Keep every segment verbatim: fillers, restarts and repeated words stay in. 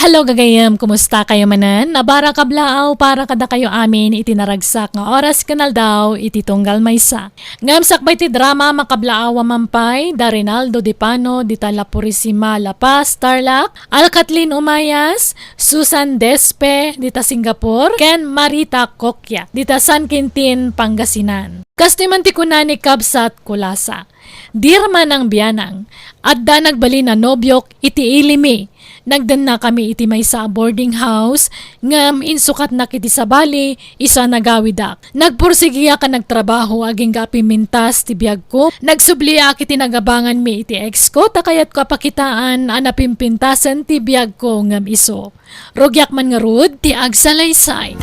Hello, gagayem. Kumusta kayo manen? Abara kablaaw para kadakayo amin iti naragsak nga oras ken aldaw iti tunggal maysa. Ngem sakbay ti drama, makablaaw a mampay da Rinaldo Dipano dita La Purisima, La Paz, Tarlac, Alcatlin Umayas, Susan Despe dita Singapore, ken Marita Coquia dita San Quintin, Pangasinan. Kastoy man ti kuna ni Kabsat Kulasa. Dear Manang Bianang, adda nagbalin a nobiok iti ili mi. Nagdennakami iti maysa a boarding house, ngem insukatnak iti sabali, isu a nagawidak. Nagpursigiak a nagtrabaho agingga a pimintas ti biagko. Nagsubliak iti nagabanganmi iti ex ko, ta kayatko a pakitaan a napimpintasen ti biagko ngem isu. Rugiak man ngarud ti agsalaysay.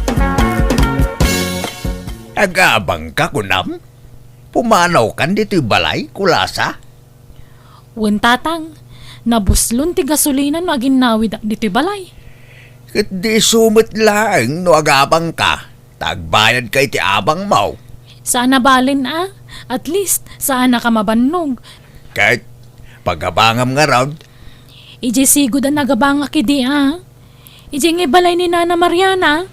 Agabangka, kunam? Pumanawkan ditoy balay, Kulasa? Wen, Tatang. Nabuslon ti gasolina no aginnawidak ditoy balay. Ket di isu met laeng no agabangka, ta agbayadka iti abangmo. Saan a balen a. At least, saannak a mabannog. Ket, pagabangam ngarud. Idiay sigud a nagabangak idi a. Idiay ngay balay ni Nana Mariana.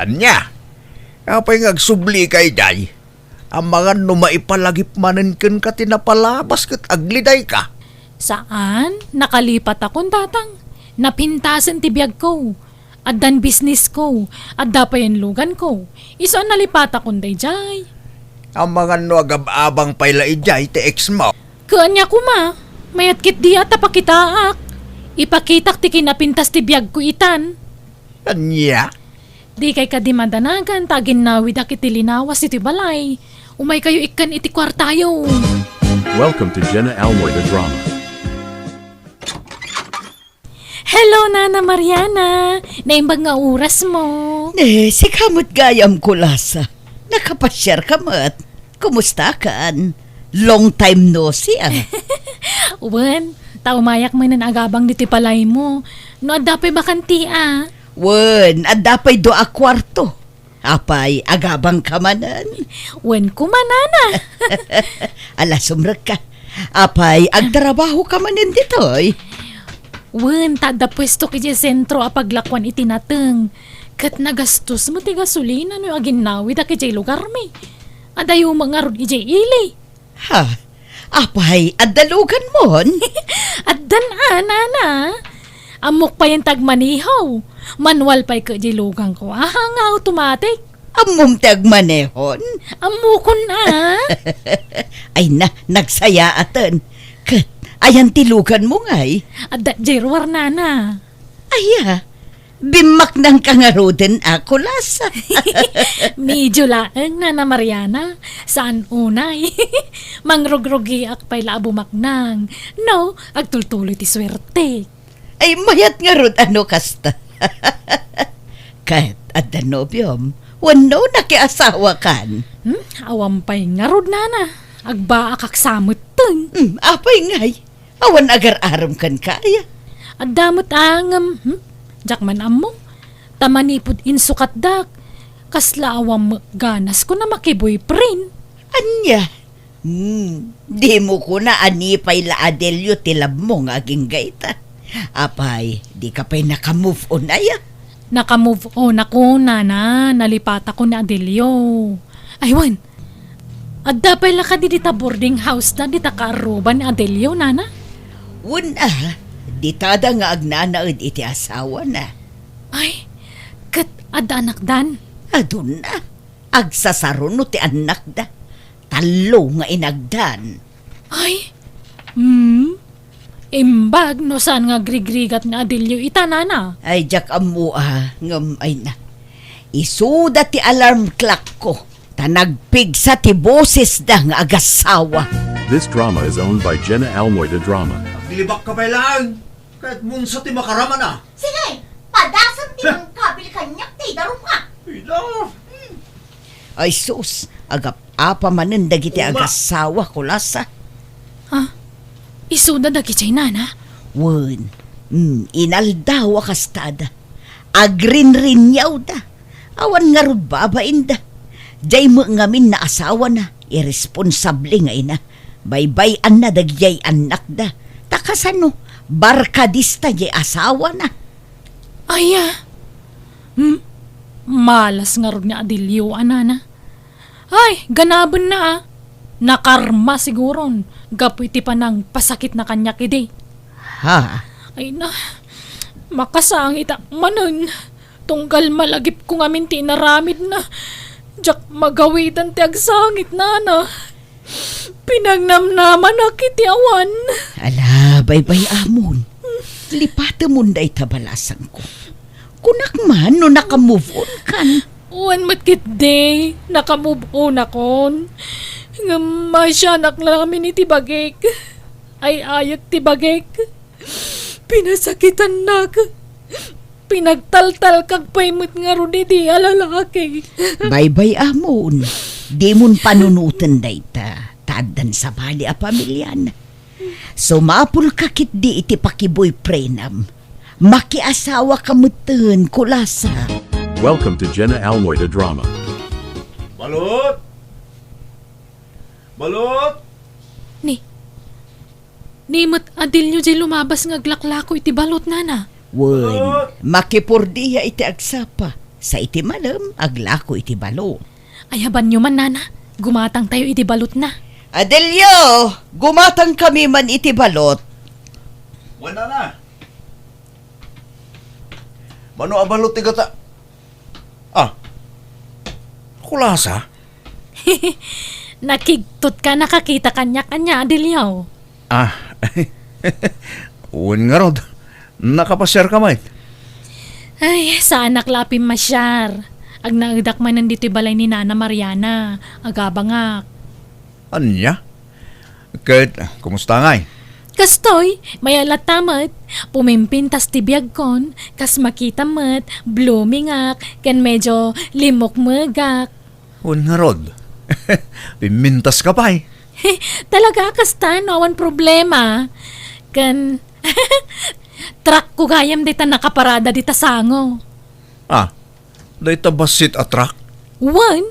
Ania? Apay nga agsublika idiay? Amangan no maipalagip manen kenka ti napalabas ket aglidayka. Saan, nakalipatakon, Tatang. Napintasen ti biagko. Addan bisnisko. Adda payen luganko. Isu a nalipatakon daydiay. Amangan no agab-abang pay la idiay ti ex mo. Ket ania koma, mayat ketdi a ta pakitaak. Ipakitak ti kinapintas ti biagko itan. Ania? Dikay kadi madanagan ta aginnawidak iti linawas iti balay. Umaykayo ikkan iti kuartayo. Welcome to Jenna Almoy the Drama. Hello, Nana Mariana. Naimbag nga orasmo. Eh, sika met gayam, Kulasa. Nakapasiarka met. Kumustakan? Long time no see, ah. Wen, ta umayak manen agabang ditoy balaymo. No adda pay bakante, ah. Wen, adda pay dua a kuarto. Apay, agabangka manen? Wen koma, Nana. Ala, sumrekka. Apay, agtrabahoka manen ditoy? Wen, ta adda puestok idiay sentro a paglakuan iti nateng. Ket nagastos met ti gasolina no aginnawidak idiay lugarmi. Adayo met ngarud idiay ili. Ha? Apay, adda luganmon? Addan a, Nana. Ammok payen ti agmaneho. Manual pay ket diay luganko. Aha nga automatic? Ammom ti agmanehon? Ammokon a. Ay na, nagsayaaten. Ket, ayan ti luganmo ngay? Adda diay ruar, Nana. Aya, bimaknangka ngaruden a, Kulasa. Medyo laeng, Nana Mariana. Saan unay? Mangrugrugiak pay la a bumaknang. No, agtultuloy ti suerte. Ay, mayat ngarud a no kasta. Ket, adda nobiom? Wenno nakiasawakan? Hmm? Awan pay ngarud, Nana. Agbaakak sa metten. Hmm, apay ngay? Awan agar-arem kenka aya? Adda met a ngem, hmm? Diak man ammo. Ta manipud insukatdak, kasla awan met ganasko a maki-boyfriend. Ania? Hmm, dimo kuna a ni pay la Adelio ti labmo nga agingga ita. Apay, dika pay naka-move on aya? Naka-move on ako, Nana. Nalipatako ni Adelio. Ay, wen, adda pay la kadi dita boarding house da, dita kaarruba ni Adelio, Nana? Wen a, ditada nga agnanaed iti asawana. Ay, ket adda anakdan? Aduna. Agsasaruno ti annakda. Tallo nga inagdan. Ay, hmm? Imbag no saan nga agrigrigat ni Adelio ita, Nana? Ay, diak ammo a, ngem ay na. Isuda ti alarm clock ko, ta nagpigsa ti bosesda nga agasawa. This drama is owned by Jenna Almoy the Drama. Aglibakka pay laeng, ket munsa ti makaramana. Sige, padasem ti mangkabil kaniak ti idarumka. Ila. Ay sus, agap-apa manen dagiti Uma. Agasawa, Kulasa. Ha? Isuda dagiti Nana? Wen, mm, inaldaw a kastada. Agrinrinniawda. Awan ngarud babainda. Diay met ngamin naasawana, irresponsable nga ina. Baybay-anna dagidiay annakda. Ta kasano, barkadista diay asawana. Aya? Hmm? Malas ngarud ni Adelio, a nana. Ay, ganabenna, a. Nakarma siguron gapu iti panangpasakitna kaniak idi. Ha? Ay na, makasangit ak manen. Tunggal malagipko ngamin ti inaramidna. Diak magawidan ti agsangit, nana. Pinagnamnamanak iti awan. Ala, baybay-amon. Lipatemon dayta balasangko. Kunak man no naka-move on kan. Wen met ketdi, naka-move on akon. Ngem maasianak la ngamin iti bagik. Ay-ayek ti bagik. Pinasakitannak. Pinagtaltalkak pay met ngarud idi a lalaki. Baybay-amon, dimon panunoten dayta, ta addan sabali a pamilian. Sumapulka ketdi iti pakiboyfriendam. Makiasawaka metten, kulasa. Welcome to Jenna Almoy the Drama. Balot! Balot! Ni, ni met Adelio jay lumabas nga aglaklako iti balot, nana. Wen, Balot! Makipurdiya iti agsapa. Sa iti malem, aglako iti balot. Ayabanyo man, nana. Gumatangtayo iti balotna. Adelio, gumatangkami man iti balot. Wen, nana. Mano a balot ti gata-, ah. Kulasa? Nakigtotka, nakakita kaniak ania, Adelio? Ah. Wen ngarud. Nakapasiarka met? Ay, saanak la a pimmasiar. Agnaedak manen ditoy balay ni Nana Mariana. Agabangak. Ania? Ket, kumusta ngay? Kastoy, mayat latta met. Pumimpintas ti biagkon, kas makita met, blooming ak, ken medyo limmukmegak. Wen ngarud. Pimmintaska pay. Talaga a kasta no awan problema. Ken, truckko gayam dayta nakaparada dita sango. Ah, dayta bassit a truck? Wen,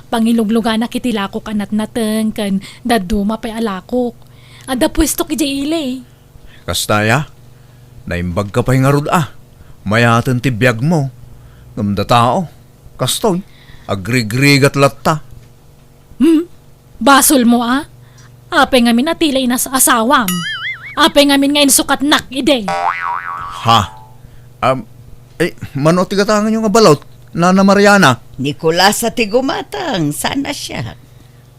pangilugluganak iti lakok a natnateng ken dadduma pay a lakok. Adda puestok idiay ili. Kasta aya? Naimbagka pay ngarud a. Mayaten ti biagmo. Ngem datao, kastoy, agrigrigat latta. Hmm? Basolmo a? Apay ngamin a ti la inas-asawam? Apay ngamin nga insukatnak idi? Ha? Am, eh, mano ti gatanganyo nga balot, Nana Mariana? Ni Kulasa ti gumatang, saan a siak?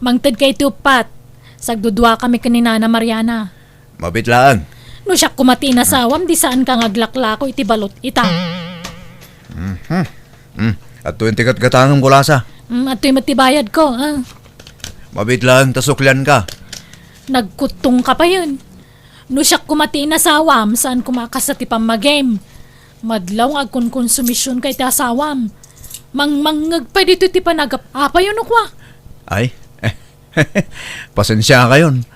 Mangtedka iti uppat. Sagduduakami ken ni Nana Mariana. Mabiit laeng. No siak koma ti inasawam, di saanka nga aglaklako iti balot ita. Mhm. Hmm. Adtoy ti gatgatangem, Kulasa. Hmm, adtoy met ti bayadko, ah. Mabiit laeng ta suklianka. Nagkuttongka payen. No siak koma ti inasawam, saan koma a kasta ti pammagim. Madlaw nga agkonkonsumisionka iti asawam. Mangmangngeg pay ditoy ti panagap-, apayo no kua? Ay, Pasensiakayon.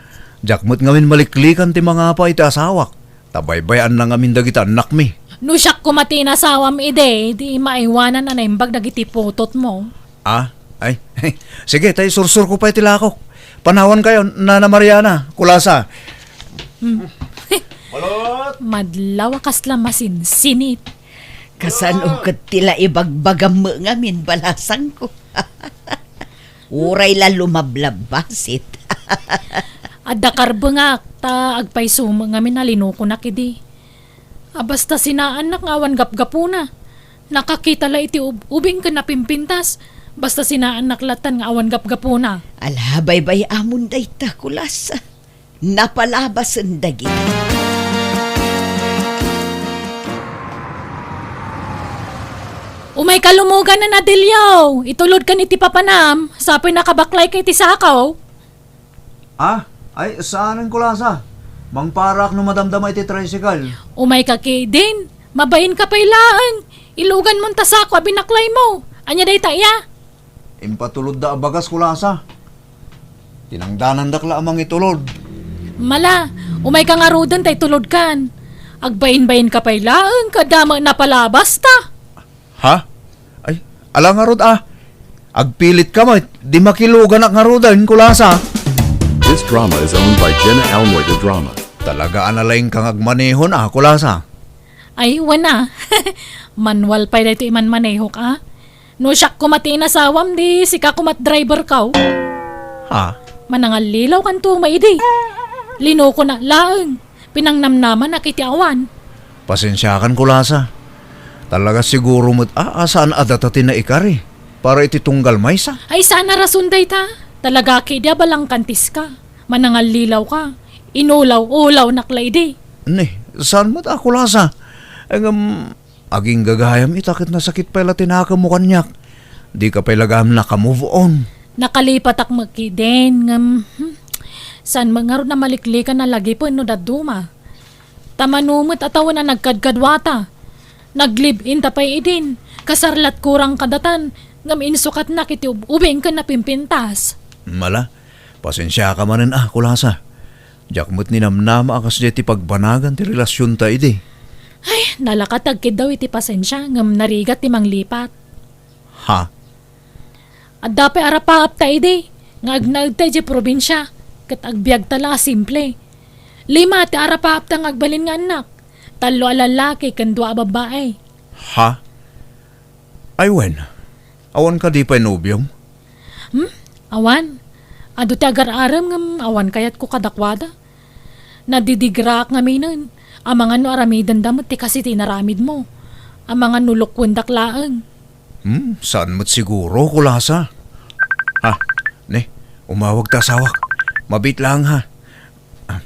Diak met ngamin maliklikan ti mangapa iti asawak, ta baybay-anna ngamin dagiti annakmi. No siak koma ti inasawam idi, di maaywanan a naimbag dagiti putotmo. Ah, ay, sige, ta isursurko pay ti lakok. Panawankayon, Nana Mariana, Kulasa. Hmm. Balot! Madlaw a kasla masinsinit. Kasano ket ti la ibagbagam met ngamin, balasangko? Uray la lumablabbasit. Adda karbengak, ta agpayso met ngamin a linukonak idi. A, basta sinaannak nga awan gapgapuna. Nakakita la iti ub-, ubing ken napimpintas. Basta sinaannak lattan nga awan gapgapuna. Ala, baybay-amon dayta, Kulas. Napalabasen dagiti. Umayka lumuganan, Adelio. Itulodkan iti papanam. Sa pay nakabaklayka iti sako. Ah, ay, saanen, Kulasa. Mangparak no madamdama iti tricycle. Umayka ketdin. Mabainka pay laeng. Iluganmon ta sako a binaklaymo. Ania dayta, iya? Impatulodda a bagas, Kulasa. Kinangdanandak la a mangitulod. Mala, umayka ngaruden ta itulodkan. Agbainbainka pay laeng, kada met napalabasta. Ha? Ay, ala ngarud a. Agpilitka met, di makiluganak ngaruden, Kulasa. This drama is owned by Jenna Almoy de Drama. Talaga a nalaingka nga agmanehon a, Kulasa. Ay, wen a. Manual pay daytoy imanmanehok a. No siak koma ti inasawam, di sika koma't driver kaw. Ha? Manangallilaw kanto ma idi. Linukonak laeng. Pinangnamnamanak iti awan. Pasensiakan, Kulasa. Talaga siguro met a, a saan a data ti naikari para iti tunggal maysa. Ay, saan a rason dayta. Talaga ketdi a balangkantiska. Manangallilaw ka. Inulaw-ulawnak la idi. Ne, saan met a, Kulasa. Ngem, aging gagayam ita ket nasakit pay la ti nakemmo kaniak. Dika pay la gayam naka-move on. Nakalipatak met ketdin, ngem, hmm, saan met ngarud a maliklikan a lagipen no dadduma. Ta mano met a tawen a nagkadkaduata. Nag-live-in ta pay idin. Kasar la't kurang kadatan, ngem insukatnak iti ub-, ubing ken napimpintas. Mala, pasensiaka manen a, Kulasa. Diak met ninamnama a kasdiay ti pagbanagan ti relasionta idi. Ay, nalaka ti agkiddaw iti pasensia, ngem narigat ti manglipat. Ha? Adda pay arapaapta idi, nga agnaedta idiay probinsia, ket agbiagta la a simple. Lima ti arapaapta nga agbalin nga annak, tallo a lallaki ken dua a babbai. Ha? Ay wen, awan kadi pay nobiom? Hmm? Awan. Adu ti agar-arem ngem awan kayatko kadakuada. Nadidigraak ngaminen. Amangan no aramidenda met ti kas iti inaramidmo. Amangan no lukwendak laeng. Hmm, saan met siguro, Kulasa? Ha? Ne, umawag ta asawak. Mabiit laeng ha. Ah.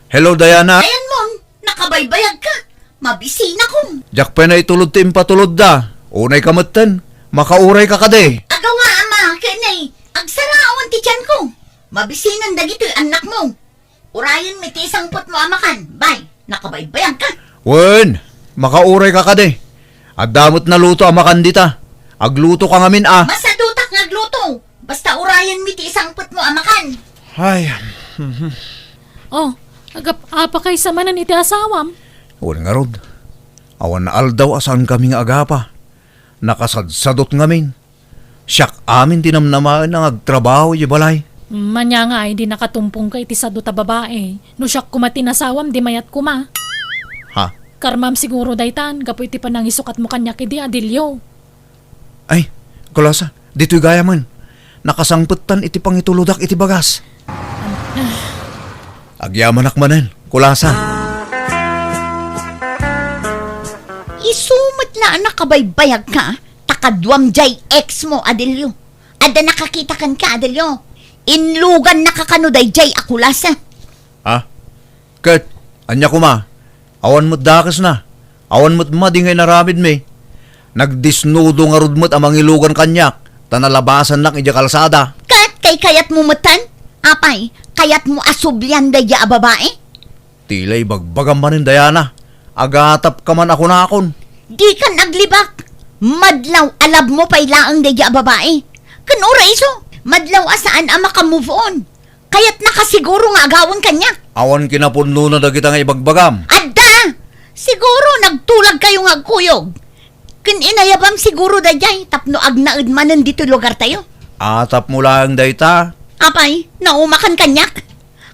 Hello, Diana? Ayan, Mon. Nakabaybayag ka. Mabisina kong. Diak pay naitulod ti impatulodda. Unay ka metten. Makauray ka kadi. Agawa, ama, ken ay, agsaraawan ti tiyan ko. Mabisinan dagitoy annak mo. Urayen mi ti isangpet mo a makan. Bay, nakabaybayag ka. Wen, makauray ka kadi. Adda met naluto a makan dita. Agluto ka ngamin a. Masadutak nga agluto. Basta urayen mi ti isangpet mo a makan. Ay, mhm. Oh, agap-apa kaysa manen iti asawam? Wen ngarud, awan aldaw a saan kami nga agapa. Nakasadsadot ngamin. Siak amin ti namnamaen nga agtrabaho iti balay. Mania nga ay di nakatumpong ka iti sadot a babae. No siak koma ti nasawam, di mayat koma. Ha? Karmam siguro daytan, gapu iti panangisukatmo kaniak idi, Adelio. Ay, Kulasa, ditoy gayamen. Nakasangpettan iti pangitulodak iti bagas. Agyamanak manen, Kulasa. Isu met la a nakabaybayag ka, ta kaduam jay ex mo, Adelio. Adda nakakita kenka, Adelio. Inlugannaka kano dayjay a Kulasa. Ha? Ket, ania koma? Awan met dakesna. Awan met madi nga inaramidmi. Nagdisnudo ngarud met a mangilugan kaniak, ta nalabasannak idiay kalsada. Ket kaykayatmo metten? Apay, kayatmo a sublian daydiay a babae? Tila ibagbagam manen, Diana. Agatapka man a kunakon. Dikan aglibak. Madlaw a love mo pay laeng daydiay a babae. Ken uray isu, madlaw a saan a maka-move on. Kayatnaka siguro nga agawon kaniak. Awan kinapudnona dagita nga ibagbagam. Adda! Siguro nagtulagkayo nga agkuyog. Ken inayabam siguro daydiay tapno agnaed manen ditoy lugartayo. Atapmo laeng dayta. Apay, naumakan kaniak?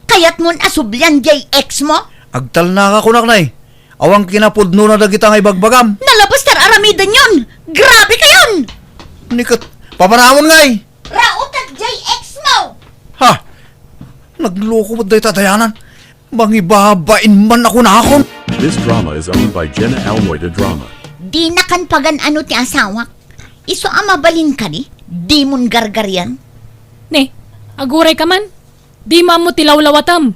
Kayatmon a sublian jay ex mo? Agtalnaka kunak, nay. Awan kinapudnona dagita nga ibagbagam. Nalabas ti ar-aramidenyon! Grabe kayon! Ni ket, papanawon ngay! Rautek jay ex mo! Ha? Nagloko met dayta, Diana. Mangibabain man a kunakon. This drama is owned by Jenna Almoy de Drama. Dinakan pagan-ano ti asawak. Isu a mabalin kadi, dimon gargarian. Ne, aguray ka man. Dimo ammo ti lawlawatam.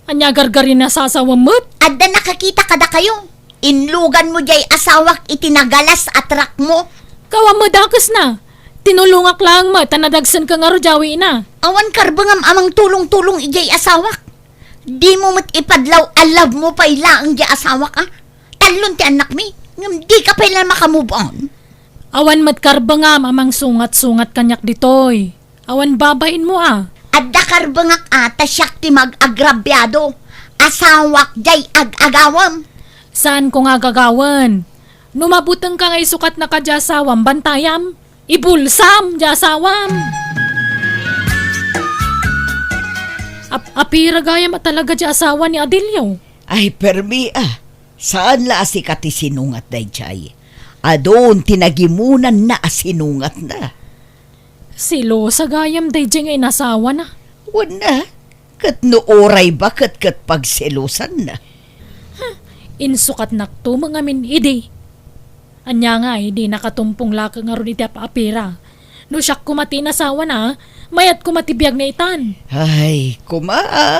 Ania gargari a sasawem met? Adda nakakita kadakayo. Inluganmo jay asawak iti nagalas a truck mo. Kawam met dakesna. Tinulongak laeng met ta nadagsenka ngarud jay awina. Awan karbengam a mangtulong-tulong idiay asawak. Dimo met ipadlaw a love mo pay laeng jay asawak a. Tallon ti annakmi, ngem dika pay la maka-move on. Awan met karbengam a mangsungat-sungat kaniak ditoy. Awan babainmo a. Adda karbengak a ta siak ti mag-agrabiado. Asawak jay ag-agawem. Saanko nga agagawen? No mabutengka nga isukatnaka jay asawam, bantayam. Ibulsam jay asawam. Ap-, apira gayam a talaga jay asawa ni Adelio? Ay, permi a. Saan la a sika ti sinungat daydiay. Adun ti nagimunanna a sinungatna. Selosa gayam daydiay nga inasawana. Wen a, ket no uray baket ket pagselosanna. Hmm, insukatnakto met ngamin idi. Ania ngay, di nakatumpong la ngarud iti apaapira. No siak koma ti inasawana, mayat koma ti biagna itan. Ay, koma, a.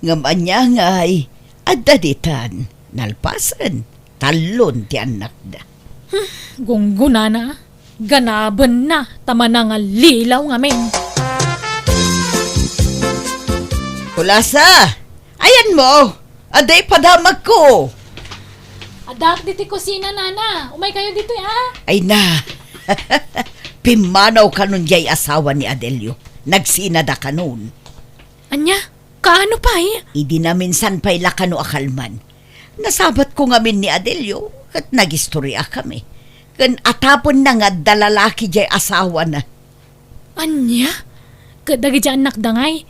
Ngem ania ngay, adda ditan, nalpasen, tallon ti annakda. Hmm, gunggonana, ganabenna, ta manangallilaw ngamin. Kulasa! Ayanmo! Adda padamagko! Addaak ditoy kusina, nana. Umay kayo ditoy, a. Ay na. Pimmanaw kanon diay asawa ni Adelio. Nagsinada kanon. Ania? Kaano pay? Idi naminsan pay la kano a kalman. Nasabatko ngamin ni Adelio, ket nagistoriakami. Ken atapenna nga adda lalaki diay asawana. Ania? Ket dagiti annakda ngay,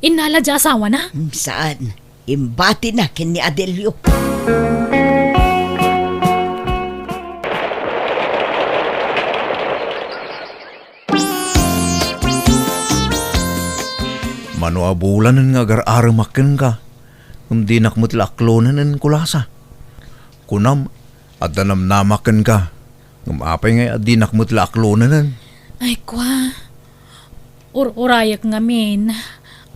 innala diay asawana? Hmm, saan. Imbatina ken ni Adelio. Mano a bulanen nga agar-aremak kenka, ngem dinak met la aklonen, Kulasa. Kunam, adda namnamak kenka, ngem apay ngay a dinak met la aklonen? Ay, kua, ur-urayek ngamin.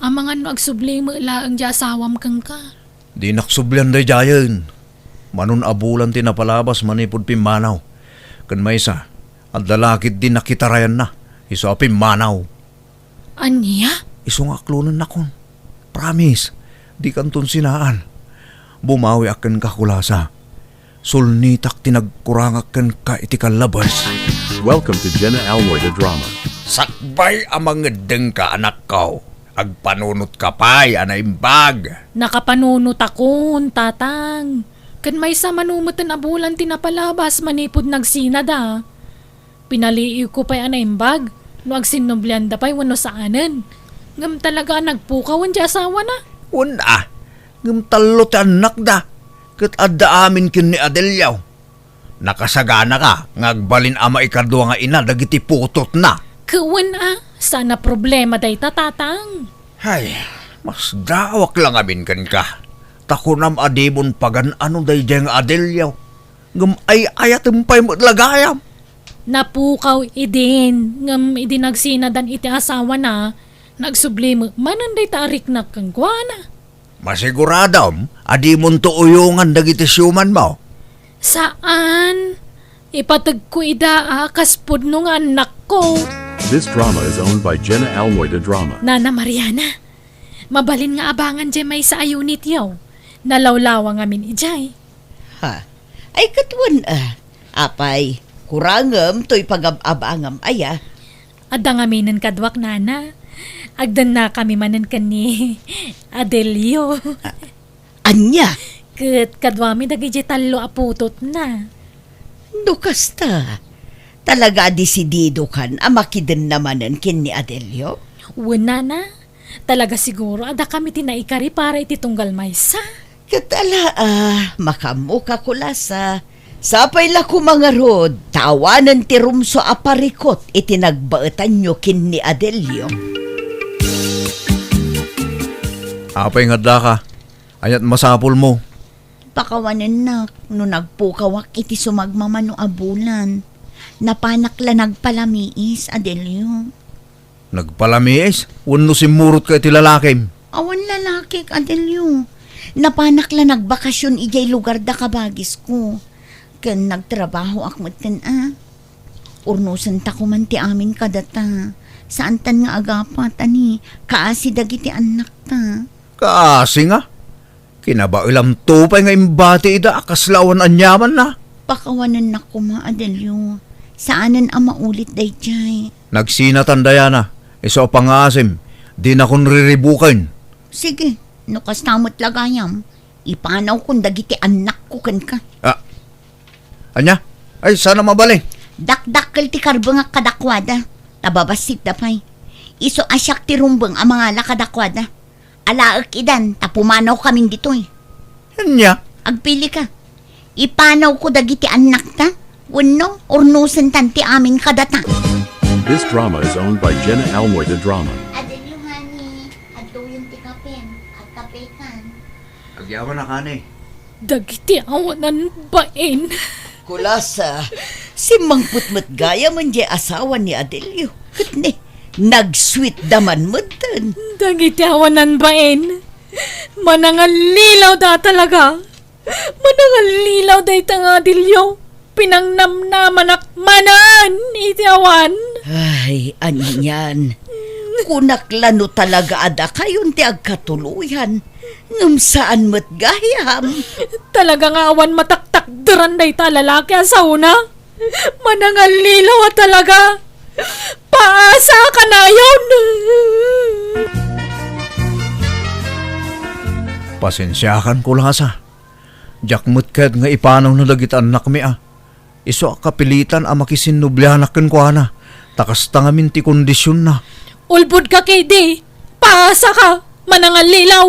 Amangan no agsubli met laeng diay asawam kenka. Dinak sublian daydiayen. Mano a bulan ti napalabas manipud pimmanaw. Ken maysa, adda la ketdi nakitarayanna, isu a pimmanaw. Ania? Isu nga aklonennakon. Promise, dikanton sinaan. Bumawiak kenka, Kulasa. Sulnitak ti nagkurangak kenka iti kallabes. Welcome to Jenna Almoy the Drama. Sakbay a mangeddengka, anakko. Agpanunotka pay a naimbag. Nakapanunotakon, tatang. Ken maysa mano meten a bulan ti napalabas manipud nagsinada. Pinaliiwko pay a naimbag no agsinnublianda pay wenno saanen. Ngem talaga a nagpukawen diay asawana. Wen a, ngem tallo ti annakda, ket adda amin ken ni Adelio. Nakasaganaka nga agbalin a maikadua nga ina dagiti putotna. Ket wen a, saan a problema dayta, tatang. Hay, masdaawak la ngamin kenka. Ta kunam a dimon pagan-ano daydiay nga Adelio. Ngem ay-ayatem pay met la gayam. Napukaw idin, ngem idi nagsinadan iti asawana, nagsubli met manen dayta a riknak kenkuana. Masiguradom a dimonto uyongan dagiti siumanmo. Saan. Ipategko ida a kas pudno nga annakko. This drama is owned by Jenna Almoy the Drama. Nana Mariana, mabalin nga abangan diay maysa a unityo. Nalawlawa ngamin idiay. Ha? Ay, ket wen a. Apay, kurangem toy pagab-abangam aya? Adda ngaminen kaduak, nana. Agdennakami manen ken ni Adelio. A-, ania? Ket kaduami dagiti tallo a putotna. No kasta, talaga a desididokan a makidenna manen ken ni Adelio? Wen, nana. Talaga siguro a dakami ti naikari para iti tunggal maysa. Ket ala a, makaammoka, Kulasa. Sapay la koma ngarud, ta awanen ti rumsua a parikut iti nagbaetanyo ken ni Adelio. Apay nga addaka? Aniat masapulmo? Pakawanennak no nagpukawak iti sumagmamano a bulan. Napanak la nagpalamiis, Adelio. Nagpalamiis wenno simmurotka iti lalakim? Awan lalakik, Adelio. Napanak la nagbakasion idiay lugarda kabagisko. Ken nagtrabahoak metten a. Urnosenta koman ti amin kadata. Saantan nga agapat, ani, kaasi dagiti annakta. Kaasi nga? Kinabaelamto pay nga imbati ida a kasla awan aniamanna. Pakawanennak koma, Adelio. Saanen a maulit daydiay. Nagsinatan, Diana. Isu a pangngaasim, dinakon riribuken. Sige, no kasta met la gayam, ipanawkon dagiti annakko kenka. Ah. Ania? Ay, saan a mabalin. Dakdakkel ti karbengak kadakuada. Ta babassit da pay. Isu a siak ti rumbeng a mangala kadakuada. Alaek idan, ta pumanawkamin ditoy. Ania? Agpilika. Ipanawko dagiti annakta, wenno urnosentan ti amin kadata. This drama is owned by Jenna Almoy the Drama. Adelio, honey, adtoyen ti kapen. Agkapekan. Agyaman a, honey. Dagiti awanan bain. Kulasa, simmangpet met gayam diay asawa ni Adelio. Ket ne, nag-sweet da man metten. Dagiti awanan bain. Manangallilawda talaga. Manangallilawda ita nga Adelio. Pinangnamnamanak manen iti awan. Ay, anian. Kunak la no talaga a dakayon ti agkatuloyan. Ngem saan met gayam. Talaga nga awan mataktakderan dayta a lalaki a saona. Manangallilaw a talaga. Paasa kanayon. Pasensiakan, Kulasa. Diak met ket nga ipanawna dagiti annakmi a. Isu a kapilitan a makisinnublianak kenkuana, ta kasta ngamin ti kondisionna. Ulbodka, K D. Paasaka. Manangallilaw.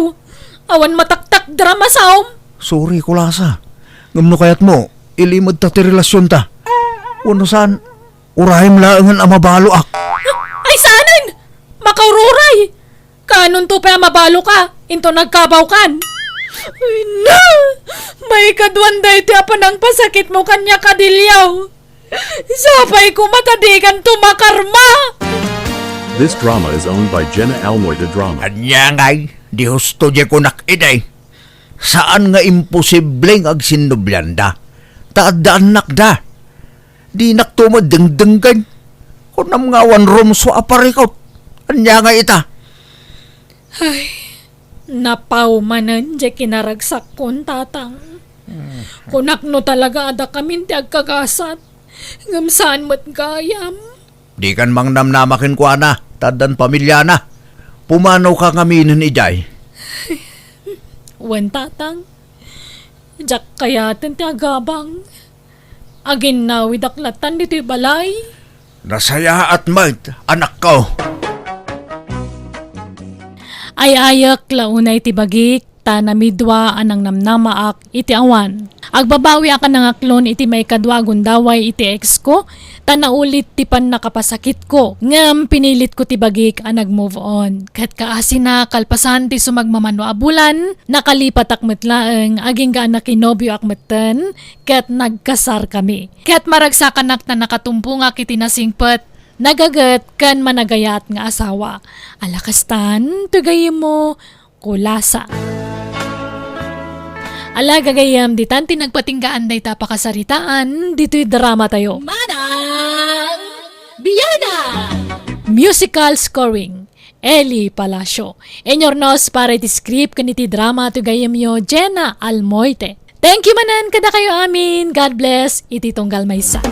Awan mataktakderam a saom. Sorry, Kulasa. Ngem no kayatmo, ilimedta ti relasionta. Wenno saan, urayem laengen a mabaloak. Ay, saanen! Makaururay! Kaanonto pay a mabaloka, inton agkabawkan? Ay, na! Maikaduan daytoy a panangpasakitmo kaniak, Adelio. Sapay koma ta dikanto makarma! This drama is owned by Jenna Almoy the Drama. Ania ngay, di husto diay kunak idi. Saan nga imposible nga agsinnublianda, ta adda annakda. Dinakto madengdenggen. Kunam nga awan rumsua a parikut. Ania ngay ita? Ay, napaw manen diay kinaragsakkon, Tatang. Kunak no talaga a dakamin ti agkagasat, ngem saan met gayam. Dikan mangnamnama kenkuana, ta addan pamiliana. Pumanawka ngaminen idiay. Wen, Tatang. Diak kayaten ti agabang. Aginnawidak latan ditoy balay. Nasayaat met, anakko. Ay-ayek la unay ti bagik, ta namidua a nangnamnamaak iti awan. Agbabawiak a nangaklon iti maikadua a gundaway iti ex ko, ta naulit ti pannakapasakitko, ngem pinilitko ti bagik a nag-move on. Ket kaasina, kalpasan ti sumagmamano a bulan, nakalipatak met laeng, agingga a nakinobioak metten, ket nagkasarkami. Ket maragsakanak ta nakatumpongak iti nasingpet, nagaget, ken managayat nga asawa. Ala kastan, ti gayyemmo, Kulasa. Ala, gagayyem, ditan ti nagpatinggaan dayta a pakasaritaan ditoy dramatayo. Manang Biana! Musical scoring, Eli Palacio. Inyurnos para iti script ken iti drama ti gayyemyo, Jenna Almoite. Thank you manen kadakayo amin. God bless iti tunggal maysa.